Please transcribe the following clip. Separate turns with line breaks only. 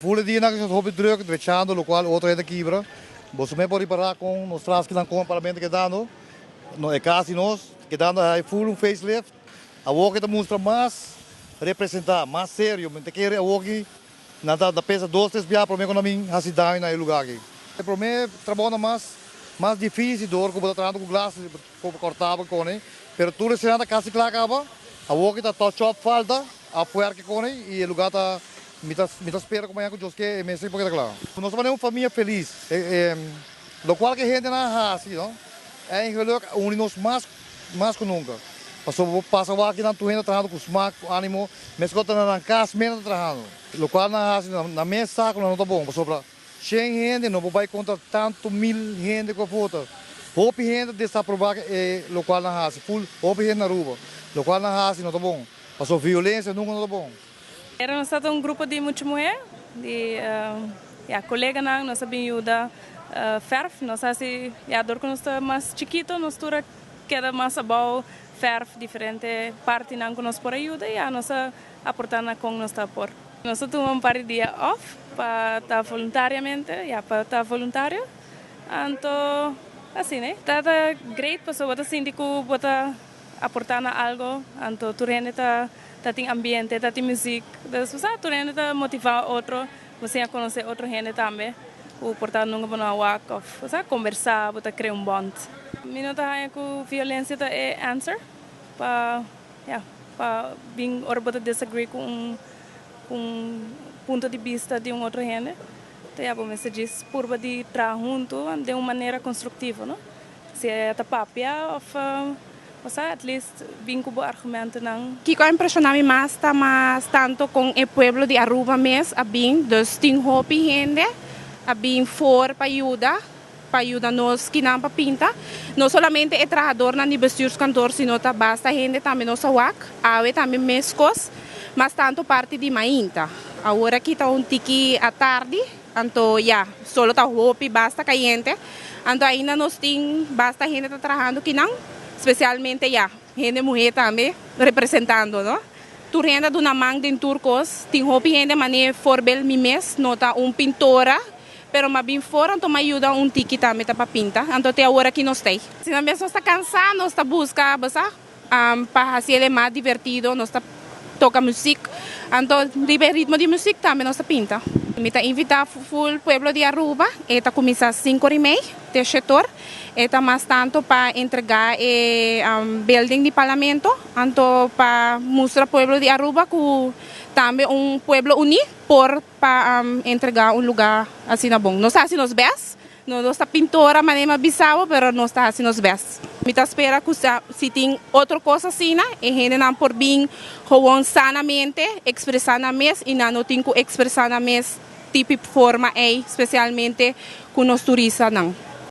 Full dia nan ta hopi druk, drechando, locual otro hende kibra. Boso mes por ripara con nos traskinan con parlamento kedando. No e casi nos kedando hay full un facelift. Awor ki ta mustra mas representa, mas serio. Mi ta kere awor ki nan ta pensa dos tres bia prome cu nan bin haci daño na e lugar aki. E prome trabounan mas mas dificil door cu bo ta trahando cu glas cu bo corta bo cone, pero tur esnan ta casi cla caba. Awor ki ta touch up falta, afwerke cone y e lugar ta mi ta mi ta spera cu mañana cu Dios ke e mester por keda cla. Nos ta manera un famia feliz, locual cu e hendenan a haci, no, eigenlijk a uni nos mas mas cu nunca. Pasobra bo pasa wak aki nan tur hende ta trahando cu smak, cu animo, mescos ta na nan cas mes nan ta trahando. Locual nan a haci nan mes sa cu nan no ta bon, pasobra 100 hende no por bay contra tanto mil hende cu a vota. Hopi hende ta desaproba e locual nan a haci, full hopi hende na Aruba. Locual nan a haci no ta bon, pasobra violencia nunca no ta bon.
Era nos ta un grupo di mucha muher, di ya coleganan, nos a bin yuda verf. Nos a haci, ya dor cu nos ta mas chikito, nos tur a keda mas abou verf diferente partinan cu nos por a yuda, ya nos a aporta na con nos ta por. Nos a tuma un par di dia off pa ta voluntariamente, ya pa ta voluntario, anto asina e. Ta ta great pasobra bo ta sinti cu bo ta aporta na algo, anto tur hende ta ta tin ambiente, ta tin muziek, dus bo sa tur hende ta motiva otro, bo siña conoce otro hende tambe cu por ta nunca bo no a wak of bo sa combersa, bo ta crea un bond. Mi no ta haña cu violencia ta e answer pa ya pa bin ora bo ta disagree cu un cu un punto di bista di un otro hende, ta ya bo mester djis purba di traha hunto den un manera constructivo, no? Si e ta papia of osea at least bin cu bo argumentonan.
Kico a impresiona mi mas ta mas tanto con e pueblo di Aruba mes a bin, dus tin hopi hende a bin for pa yuda, pa yuda nos kinan pa pinta. No solamente e trahadornan di bestuurskantoor sino ta basta hende tambe nos a wak, awe tambe mescos, mas tanto parti di mainta. Awor aki ta un tiki atardi. Anto ya, solo ta hopi basta cayente. Anto ainda nos tin basta hende ta trahando kinan, specialmente ya, hende muhe tambe representando, no. Tur hende a duna man den tur cos. Tin hopi hende mane voorbeeld mi mes no ta un pintora, pero m'a bin for anto m'a yuda un tiki tambe ta pa pinta. Anto te awor aki nos t'ey. Asina mes nos ta cansa, nos ta busca, bo sa, pa haci el e mas divertido nos ta toca muziek, anto riba e ritmo di muziek tambe nos ta pinta. Mi ta invita full pueblo di Aruba, e ta cuminsa cinco ora y mei te shetor, e ta mas tanto pa entrega e building di parlamento, anto pa mustra pueblo di Aruba cu tambe un pueblo uni por pa entrega un lugar asina bon. Nos ta haci nos best. No nos ta pintora manera mi a bisa bo, pero nos ta haci nos best. Mi ta spera cu si tin otro cos asina, e hendenan por bin gewoon sanamente expresa nan mes y nan no tin cu expresa nan mes tipo forma ey, specialmente cu nos turistanan.